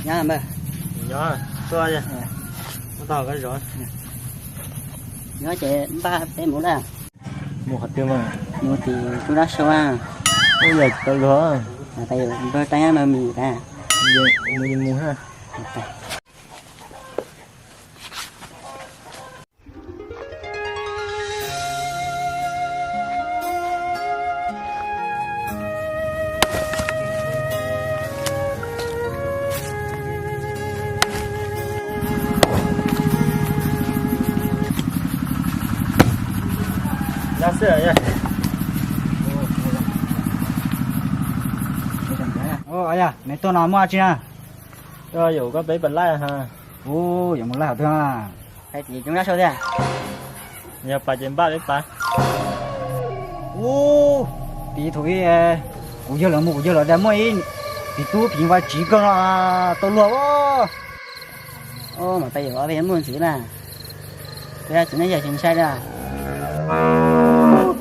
Nyob npawg. Nyob, tuaj, tuaj tau koj zov. Nyob ces npaj peb mus lawm. Mus qhov twg mas? Mus tim Tsoob Dab Sau. Ua yam tau luag. Npawg tab nyob npawg mus tas. Mus mus ha. Yog me tuaj no muaj tsi na? Yog koj peb pab laij ha. Ub, yuav mus laij hov twg? Hais tias Tsoob Dab Sau thiab. Yog pas ces npaj peb pas. Ub, tiv thaum ub kuv yawg lawv mus, kuv yawg lawv tias muaj ib tiv tub phim vaj tsiv kawg no tau luag. Mas peb yuav ob peb muaj ntxiv na. Kuv yog txiv neej yawg tsis ntshai li.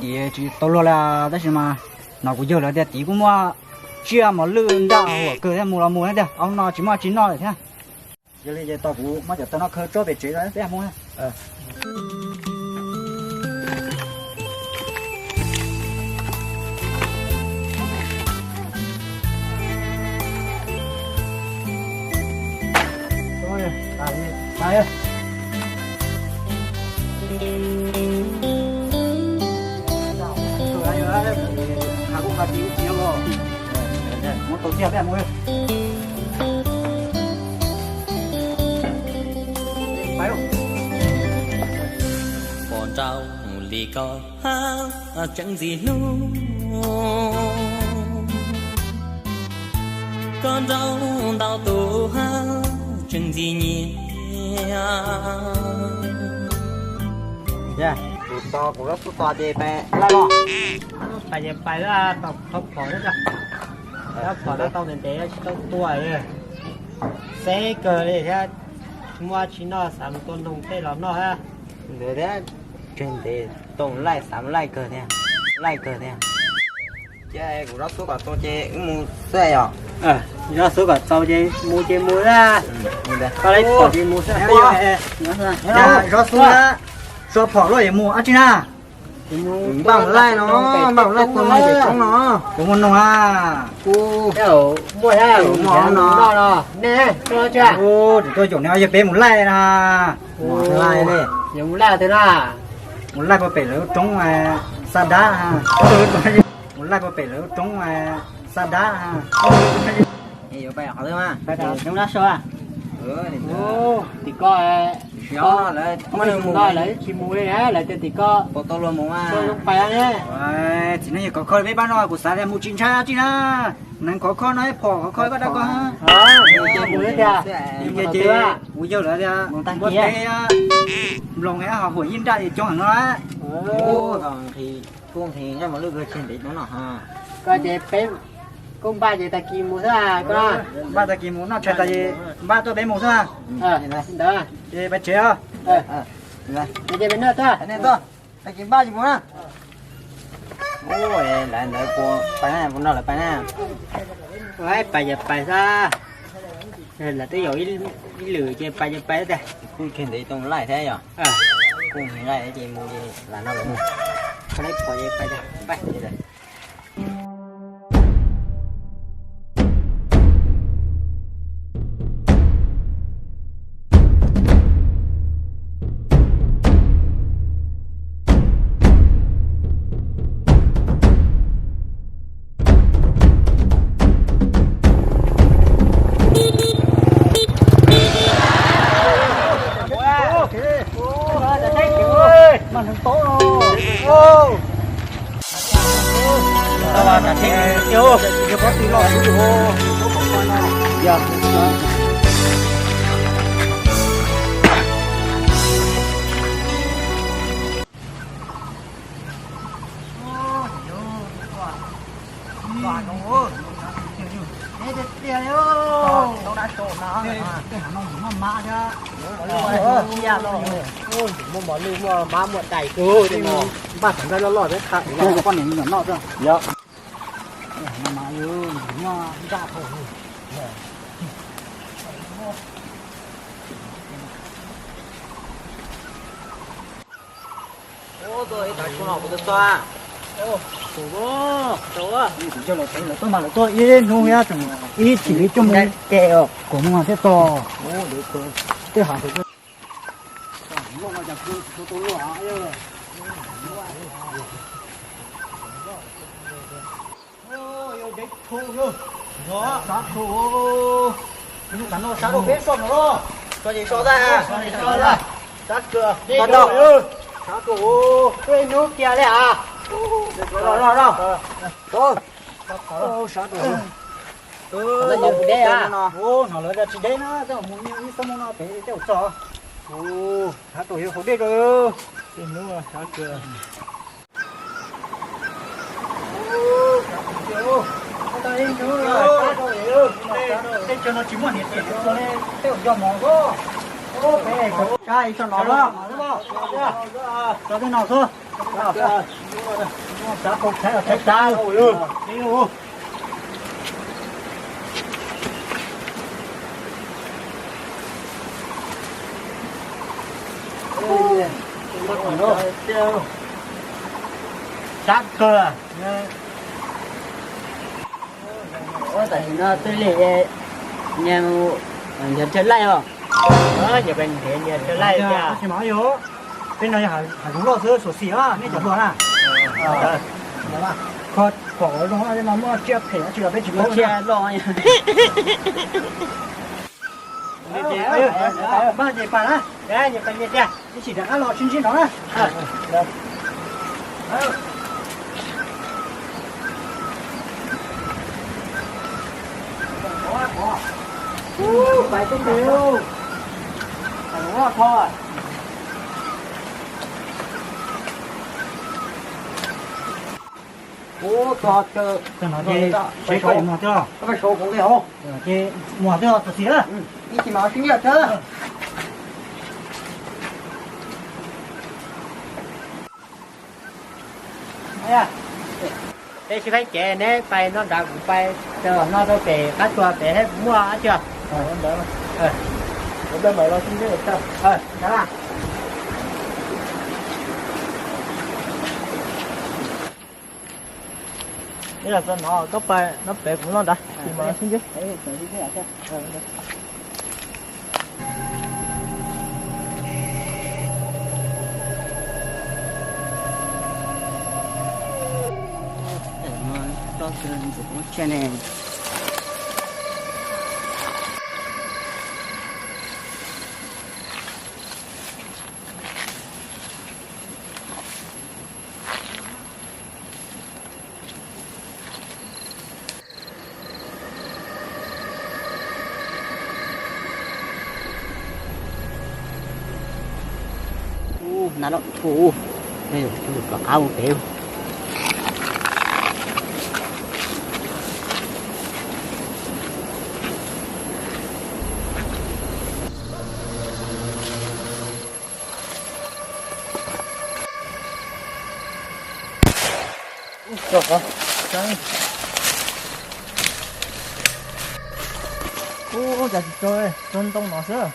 Tiv tsis tau luag li tab sis mas no kuv yawg lawv tias tiv kuj muaj tsiaj mos lwj nraj huam kawg thiab, mus los mus thiab tiag, ob hnub no tsis muaj tsis noj lawm thiab. Yog li ces tos kuv muab cov taw no khawb tsob pem tsev peb mus. Pom nraug li koj tseem ntxim hlub, koj nraug ntau tus tseem ntxim nyiam. Kuv tos kuv lub xub tos ces pais laij los. Pais ces pais, tos qhov phom, qhov phom no tau ntev ntev tsis tau tua. Xeb kawg li thiab, muaj tsis noj xav mus tua noog tej los noj thiab. Ntawd thiab, tseg ntev, tau laij xav laij kawg thiab, laij kawg thiab. Ces kuv zov xub kom tau ces wb mus xwb yom. Zov xub kom tau ces mus ces mus na. Koj lab phom ces mus xwb. Zov xub na, zov phom luaj yuav mus dab tsi na? Npaj laij no, npaj laij tua noog pem roob no. Kuv mus noog na. Kuv muaj no. Nej tuaj tsis? Kuv tuaj caum neb, yog peb mus laij na. Mus laij li. Yuav mus laij twg na? Mus laij puag pem lawv roob xa dab. Mus laij puag pem lawv roob xa dab. Yuav pais qhov twg mas? Roob Dab Sau. Tim koj, lawv tsis mus li, lawv tias tim koj. Txiv neej yawg khov kho peb pab no kuv xav tias mus tsis ntshai dab tsi na. Neeg khov kho no, phom khov kho koj dab koj. Ces kuv yawg lawv tias muaj teb, nploos ho huam ib nraj coob heev no. Kuj nqhis nqaj mos lwj kawg, tseg ntev no. Koj ces peb kuj npaj ces tag kis mus xwb koj. Npaj tag kis mus noj tshais tas ces npaj tuaj peb mus xwb. Ntawd ces pais tsev os. Ces peb noj tuaj. Tag kis npaj tsis mus na. Ub, lawv ntawd puas pais na, puas nrog lawv pais na? Pais ces pais xwb. Lawv twb yaum ib lwm ces pais ces pais tiag. Kuj tseg ntev tau laij thiab yom. Kuj nqhis nqaij ces mus ces lam no lawv mus. Pais ces pais tiag. Muaj mab muaj dais kawg, npaj xav nqaij loj loj thiab qha poj niam me nyuam noj xwb. Yog. Noj nraj thaum. Lawv tuaj mas lawv tuaj ib hnub thiab tseem ib chim li coj mus ke os, kuv mus thiab tso. Tej hav Sab rau peb soj no los. Sab rau, sab rau, sab rau. Hnub tiag li a. Sab rau. Hnov lawv tias tsis deb na, tej mus ib xab moos no pem tej ua txog. Sab rau yog haus dej rau. Tej hnub sab rau. Tej chaw no tsis muaj hniav tiam txog li tej ua yog mov xwb. Sab ib tso no, tso tej no xwb. Sab rau, sab rau, sab rau. Sab kawg. Ua tam sim no twb lig, nyias, nyias raws laij os. Nyias raws laij. Peb no yog hav zoov loj xwb, xyuam xim nej cov hluas na. Kho kom zoo no muaj tsiaj phem tsis los peb tsis paub na. Npaj ces pais na, ib chim rov qab los sib ntsib no na. Ub, txog chaw, ces seb koj yuav mus twg os. Ces mus twg os, tam sim na. Ib chim mam sib ntsib os. Peb sib faib kev, neb pais no nrad, kuv pais no rau pem qab tsua pem, kuv muaj dab tsi. Ib los txog no koj pais no pem, kuv no nrad, kuv mam sib ntsib. Ub, nag loj dhau, rov qab mus pem. Ub, cas tsis tso, tso ntoo no xwb.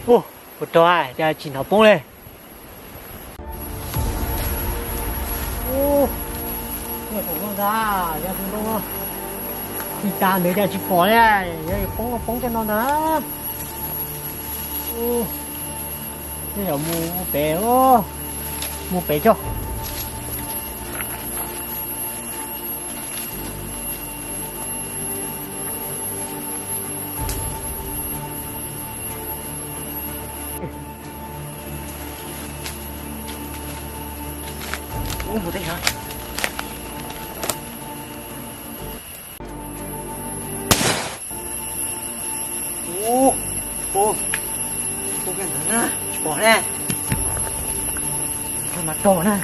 Ub, puas rog, cas tsis hnov poob li. Ub, ntag, yog tus ntoo no tsis tas ntawd cas tsis pom li, yog poob poob tej no ntag. Ub, tej zaum mus pem, mus pem tso. Ub, mus teb chaws. Ub, ub, ub, Ntawd na, tsis pom ne. Koj mas raug na.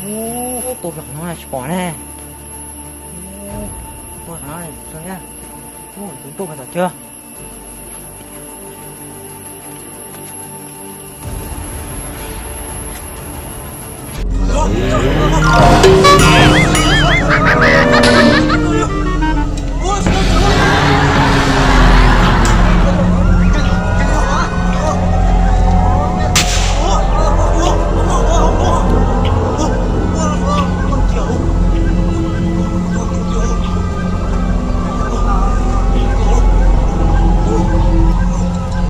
Ub, tuaj pem qhov no tsis pom ne. Ub, tuaj qhov no, ub, tus tuaj pem tom chaw.